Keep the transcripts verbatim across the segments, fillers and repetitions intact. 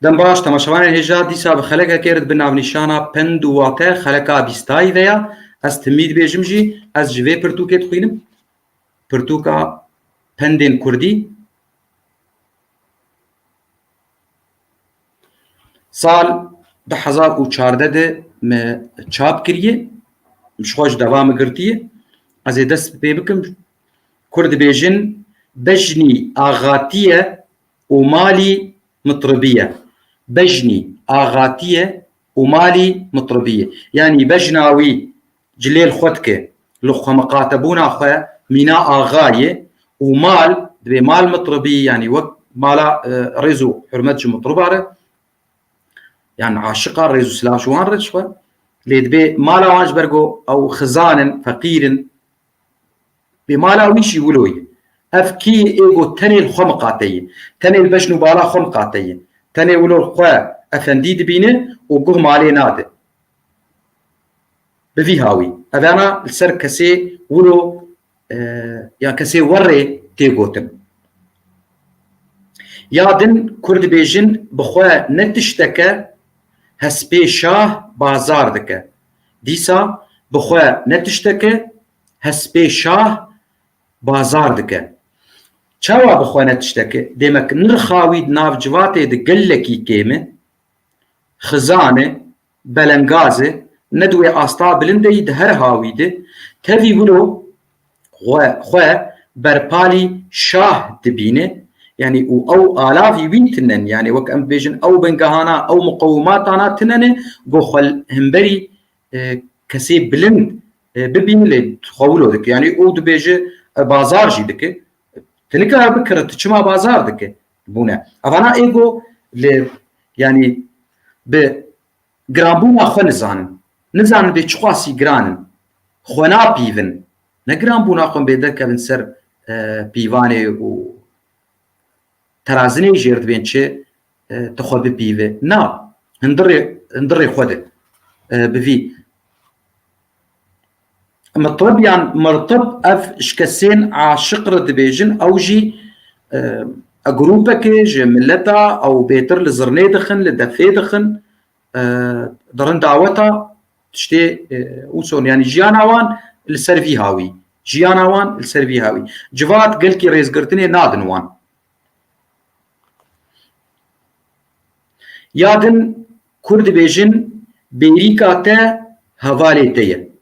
Dem baş, temaşevanên hêja, dîsa bi xelekekê re di bin navnîşana pend û wate xeleka bîstayî ve ya. Ez timî dibêjim jî, ez ji vê pirtûkê dixwînim. Pirtûka pendên kurdî. Sal du hezar û çardeh de me çap kiriye. Ji xwe ji deva min girtiye. Ez ê dest pê bikim. Kurd dibêjin, bejnî axatî ye û malî mitribî ye. Bejnî axatî ye û malî mitribî ye. Yanî bejna wî cilê li xwe dike, li xwe miqatebûna xwe mîna axa ye û mal, dibê mal mitribî, yanî wek mala, e, rêz û hurmet ji mitriba re, yan aşiqa rêz û silav ji wan re ji xwe. Lê dibê mala wan ji ber ku ew xizan in, feqîr in, Bê mala wî jî wilo ye. Ev kî ê got tenê li xwe miqate ye. Tenê li bejn û bala xwe miqate ye. Tenê wilo xwe efendî dibîne û guh malê nade. Bi vî hawî. Evana li ser kesê wilo, e, ya kesê werê tê gotin. Ya din Kurd dibêjin bi xwe ne tişteke hespê şah bazar dike. Dîsa bi xwe ne tişteke hespê şah bazar dike. Çawa bi xwe ne tişteke? Dêmek nirxa wî di nav civatê de gelekî kêm e, xizan e, belengaz e, ne di wê asta bilind de yî di her hawî de, tevî wilo xwe, xwe berpalî şah dibîne, yanî û ew alavî wî tinen, yanî wek em dibêjin ew bingehana, ew muqewimatana tinene, go xwe hemberî e, kesê bilind, e, bibîn lê xwe wilo dike. Yanî û dibêje, e, bazar jî dike. Tu nikare bikire, tu çima bazar dike? Bûne. Evana ego li, yanî bi giranbûna xwe nizanin. Nizanin bê çiqasî giran in. Xwe napîvin. Ne giranbûna xwe bê derkevin ser, e, pîvanê û terazinê jêr dibên çi, e, tu xwe bipîve. Na, hundirê, hundirê xwe de, e, bi vî. Mitrib yan mirtib ev ji kesên aşiq re dibêjin, ew jî, e, e, grûpekê ji mileta ew bêtir li zirnê dixin, li defê dixin, e, dirin daweta tiştê, e, wison, yanî jiyana wan li ser vî hawî. Jiyana wan li ser vî hawî. Civat gelkî rêzgirtinê nadin wan. Ya din Kurd dibêjin, bêrîka te hevalê te ye.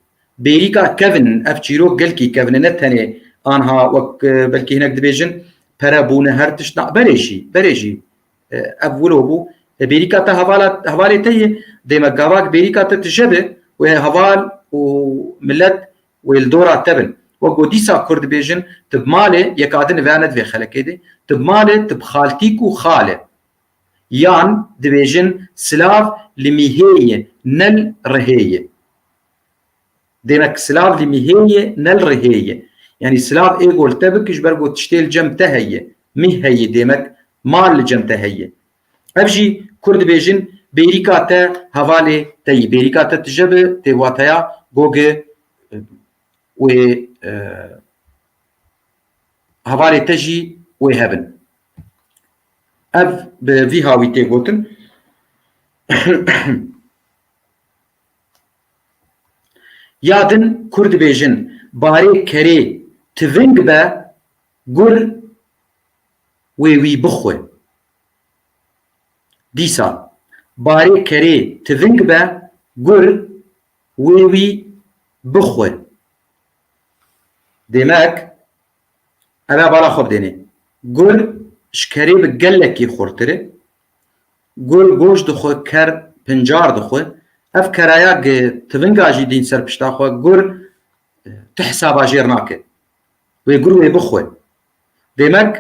Bêrîka kevin, ev çîrok gelkî kevin e, ne tenê anha wek, e, belkî hinek dibêjin, pere bûne her tişt, na, berê jî, berê jî, e, ev wilo bû. E, bêrîka te hevala, hevalê te ye, dême gavak bêrîka te tije be, wê heval û millet wê li dora te bin. Wek ku dîsa Kurd dibêjin, tu bi malê, yeka din vêya ne di vê xelekê de, tu bi malê, tu bi xaltîk û xal e. Yan dibêjin, silav li mîhê ye, ne li rihê ye. Demek silav li mîhê ye, ne li rihê ye. Yanî silav ê ku li te bike ji ber ku tiştê li cem te heye, mîh heye, demek mal li cem te heye. Ev jî Kurd dibêjin, bêrîka te hevalê te yî. Bêrîka te tije be, tê wateya goge wê, e, hevalê te jî wê hebin. Ev bi vî hawî tê gotin. Ya din Kurd dibêjin, barê kerê tiving be, gur wê wî bixwe. Dîsa barê kerê tiving be, gur wê wî bixwe. Demek, ev e bala xwe bidêne. Gur ji kerê bi gelekî xurtir e. Gur goş dixwe, ker pincar dixwe. Ev keraya gi tivinga jî dîn ser pişta xwe, gur tu hesaba jêr nake. Wê gur wê bixwe. Demek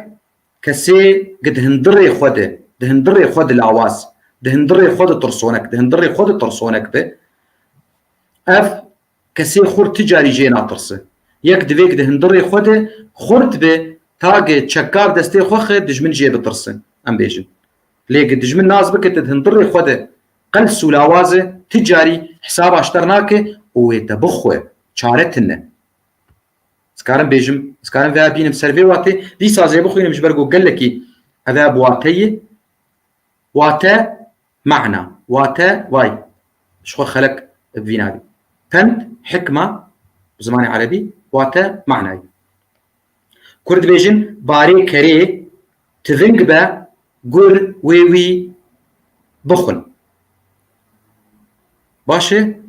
kesê gi di hundirê xwe de, di hundirê xwe de lawaz, di hundirê xwe de tirsonek, di hundirê xwe de tirsonek be, ev kesê xurt ti carî jê natirse. Yek divê gi di hundirê xwe de xurt be, ta gi çekar destê xwe xe dijmin jê bitirse, em bêjin. Lê gi dijmin nas bike tu di hundirê xwe de qels û lawaz e, ti carî hesaba ji te re nake û wê te bixwe. Çare tune. Ez karim bêjim, ez karim vêya bînim ser vê watê. Dîsa ez ê bixwînim ji ber ku gelekî ev e bi wate ye. Wate, mana. Wate, vay. Ji xwe xelek bi vî navî. Pend, hikma, bi zimanê erebî, wate, manayî. Kurd dibêjin, barê kerê, tiving be, gur wê wî bixwin. Baş e?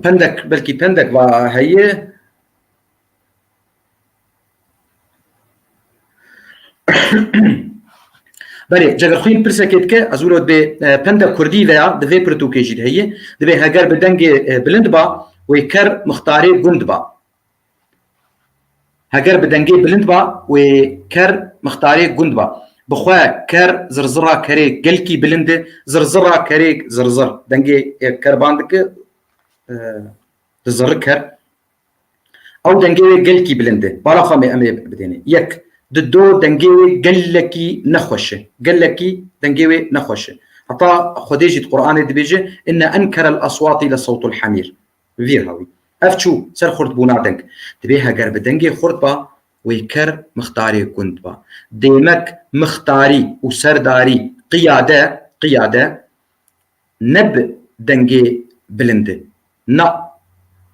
Pendek, belkî pendek va heye. Belê, Cegerxwîn pirsekê dike, ez wilo dibê, e, pende kurdî veya di vê pirtûkê jî de heye, dibê heger bi dengê, e, bilind ba, wê ker mixtarê gund ba. Heger bi dengê bilind ba, wê ker mixtarê gund ba. Bi xwe ker, zirzira kerê gelkî bilind e, zirzira kerê zirzir. Dengê, e, ker ban dike, e, dizirri ker. Ew dengê wê gelkî bilind e. Bala xwe em ê, em ê bidêne. Yek, di do dengê wê gelekî nexweş e. Gelekî dengê wê nexweş e. Heta Xwedê jî di Qur'anê dibêje, "Inne enkerel eswatî le sewtul hamîr." Vîr hawî. Ev çû ser xurtbûna deng. Dibê heger bi dengê xurt ba, wê ker mixtarê gund ba. Demek mixtarî û serdarî qiyade, qiyade ne bi dengê bilind e. Na,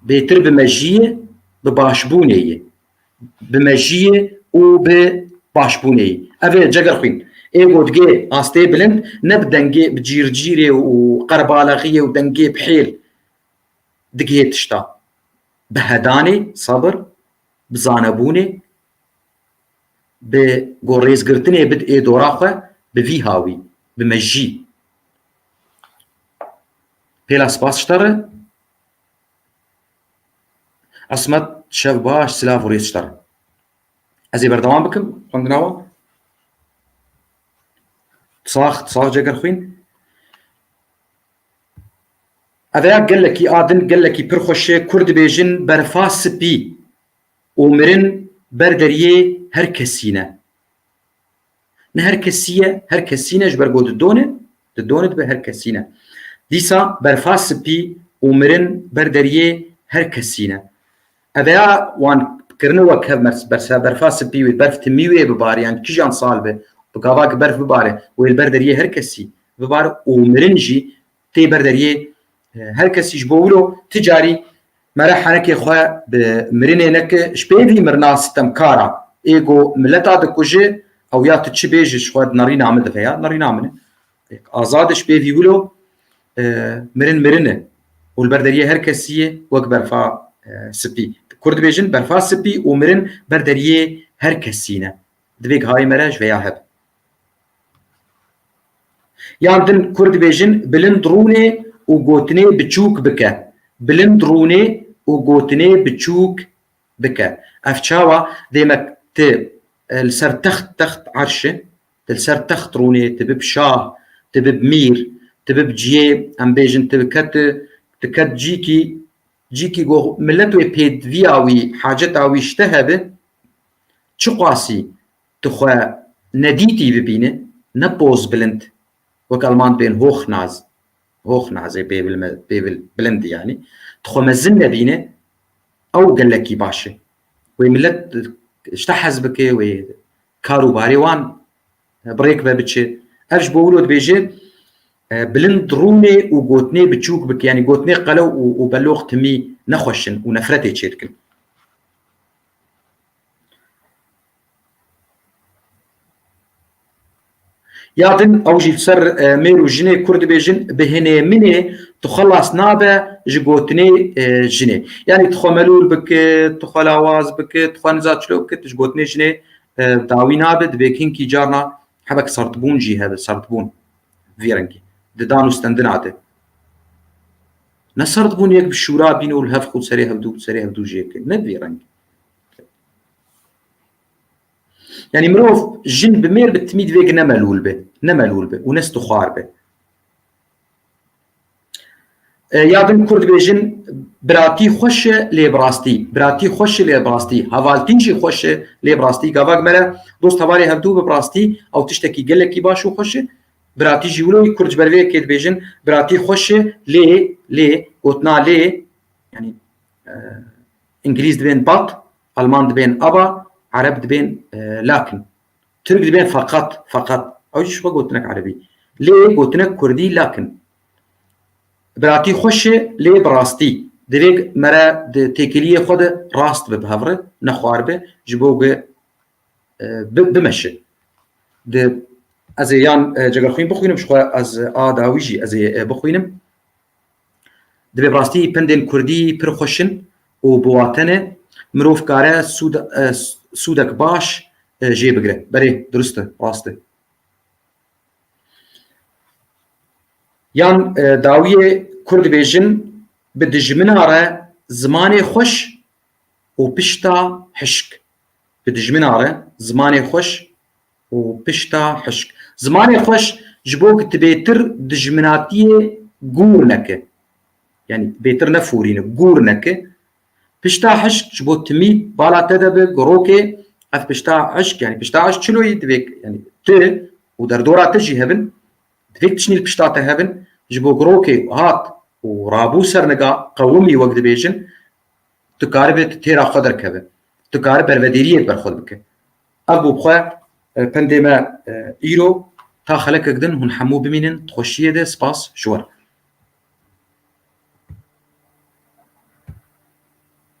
bêtir bi mejiyê, bi başbûnê ye. Bi mejiyê û bi başbûnê ye. Ev ê Cegerxwîn. Ê ku digê astê bilind, ne bi dengê, bi cîrcîrê û qerbalaxiyê û dengê bihêl digihê tişta. Bi hedanê, sabir, bi zanebûnê, bi gorêzgirtinê bid ê dora xwe, bi vî hawî, bi mejî. Pêla spas ji te re. Esmet, şev baş, silav û rêz ji te re. Ez ê berdewam bikim xwendina wan. Sax, sax Cegerxwîn. Ev ya gelekî a din, gelekî pir xweş e. Kurd dibêjin, berfa spî û mirin ber deriyê her kesî ne. Ne her kesî ye, her kesî ne, ji ber ku didone, didone dibe her kesî ne. Dîsa berfa spî û mirin ber deriyê her kesî ne. Ev ya wan kirine wek hev mers-, bersa berfa spî wê, berf timî wê bibare, yan kijan sal be, bi gava ki berf bibare, wê li ber deriyê her kesî bibare û mirin jî tê ber deriyê, e, her kesî. Ji bo wilo ti carî mere henekê xwe bi mirinê neke, ji pê vî mirina sitemkara, ê ku mileta dikuje, ew ya tu çi bêjî ji xwe di nerîna min dive ya, nerîna min e. Azad e, ji pê vî wilo, e, mirin mirin e. Û li ber deriyê her kesî ye wek berfa, e, spî. Kurd dibêjin berfa spî û mirin ber deriyê her kesî ne. Divê gihayê me re ji vêya hebe. Yan din Kurd dibêjin, bilind rûnê û gotinê biçûk bike. Bilind rûnê û gotinê biçûk bike. Ev çawa? Demek ti, e, li ser text, text erş e, ti li ser text rûnê, ti bib şah, ti bib mîr, ti bib ciyê, em bêjin ti biket, ti ket cîkî, cîkî ku milet wê pêdiviya wî, haceta wî ji te hebe, çiqasî tu xwe nedîtî bibîne, ne poz bilind, wek Alman dibên Hochnase, Hochnase, pê bil-, pê bil-, bilind yanî, tu xwe mezin nebîne, ew gelekî baş e. Wê milet ji te hez bike, wê kar û barê wan bi rêk ve biçe. Ev ji bo wilo dibêje, e, bilind rûnê û gotinê biçûk bike, yanî gotinê qelew û, û belox timî nexweş in û nefretê çêdikin. Ya din ew jî li ser, e, mêr û jinê Kurd dibêjin, bi hinê minê tu xelas nabe ji gotinê, e, jinê. Yanî tu xwe melûl bike, tu xwe lawaz bike, tu xwe niza çilo bike, tu ji gotinê jinê, e, dawî nabe, dibê hinkî carna hebek serdbûn jî hebe, serdbûn vî rengî. Di dan û stendina de. Ne serdbûn yek bi şûra bîne û li hev xwe serê hevdû, serê hevdû jê ke. Ne vî rengî. Yanî mirov jin bi mêr bi timî divê ki ne melûl be, ne melûl be û ne stixwar be. E, ya din Kurd dibêjin, biratî xweş e lê bi rastî, biratî xweş e lê bi rastî, hevaltî jî xweş e lê bi rastî. Gava ki me re dost hevalê hevdû be bi rastî, ew tiştekî gelekî baş û xweş e. Biratî jî wilo, Kurd ji ber vê yekê dibêjin, biratî xweş e lê, lê, gotina lê, yanî, e, Îngilîz dibên but, Alman dibên aber, Ereb dibên, e, lakin. Tirk dibên feqet, feqet. Ew jî ji xwe gotinek erebî. Lê gotinek kurdî lakin. Biratî xweş e, lê bi rastî. Divê mere di têkiliyê xwe de rast be bi hev re, nexwar be, ji bo ku, e, bi-, bimeşe. Di, ez ê yan, e, Cegerxwîn bixwînim, ji xwe ez a dawî jî ez ê, e, bixwînim. Divê bi rastî pendên kurdî pir xweş in û bi wate ne. Mirov kare sûd-, e, sûdek baş, e, jê bigire. Belê, dirust e, rast e. Yan, e, dawiyê Kurd dibêjin, bi dijmina re zimanê xweş û pişta hişk. Bi dijmina re zimanê xweş û pişta hişk. Zimanê xweş ji bo ku tu bêtir dijminatiyê gûr neke. Yanî bêtir neforîne, gûr neke. Pişta hişk ji bo timî bala te de bi, girokê, ev pişta hişk, yanî pişta hişk çilo yî divê, yanî tu û derdora te jî hebin, divê tiştî li pişta te hebin, ji bo girokê hat û rabû ser niga qewimî wek dibêjin, tu karibe tu têra xwe derkeve. Tu kari bervedêriyê ber xwe bike. Ev bû bi xwe, e, pendê me, e, îro. Ta xelekek din hûn hemû bimînin, di xweşiyê de spas ji we re.